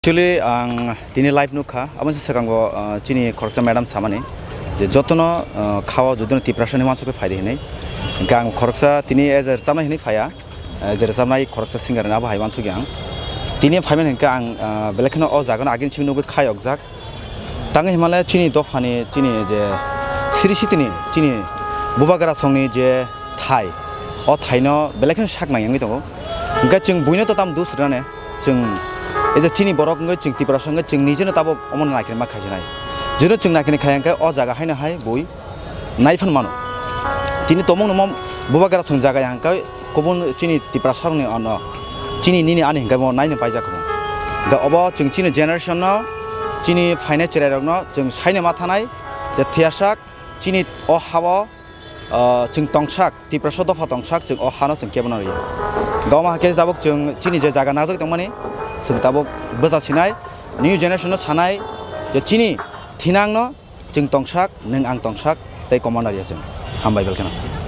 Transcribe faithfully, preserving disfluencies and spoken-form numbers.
Actually, ang tini live nukha, aboni swkango, uh, chini khoroksa madam samani je jotono, uh, khao jotono Tiprasa ni uansukwi phaidi hinwi. Hwnkhe ang khoroksa tini as a rwchapnai hinwi phaiya, uh, as a rwchapnai khoroksa singer hinwi abo hai uansukya ang. Tini phaimani hwnkhe ang, uh, belai kheno o jagano agini simi nugwi khayokjak. Tangwi himale chini dophani, chini je siri sitini, chini bubagra songni je thai, o thaino belai kheno sak nang yangwi tongo. Hwnkhe chwng buino to tam dus rwnani, chwng ei je chini borok wngwi chwng Tiprasa wngwi chwng nijeno tabuk omono naikhe ma khaijaknai. Jeno chwng naikhe khaiya hwnkhe o jaga haino hai bui nai phano mano. Tini tomungno mo bubagra song jaga yang hwnkhe kubun chini Tiprasa rokni ano chini nini ani hwnkhe mo naino paijak kho. Hwnkhe obo chwng chini generation no, chini phainai chwrairokno chwng saino ma thanai je thiyasak chini o hao, ah, chwng tongsak, Tiprasa dopha tongsak, chwng o hano chwng kebono rwya. Goma hakhe tabuk chwng chini je jaga najagwi tongmani, chwng tabuk bwsa sinai, new generation no sanai je chini thinangno chwng tongsak, nwng ang tongsak, tei komano rwya chwng. Hambai belkheno.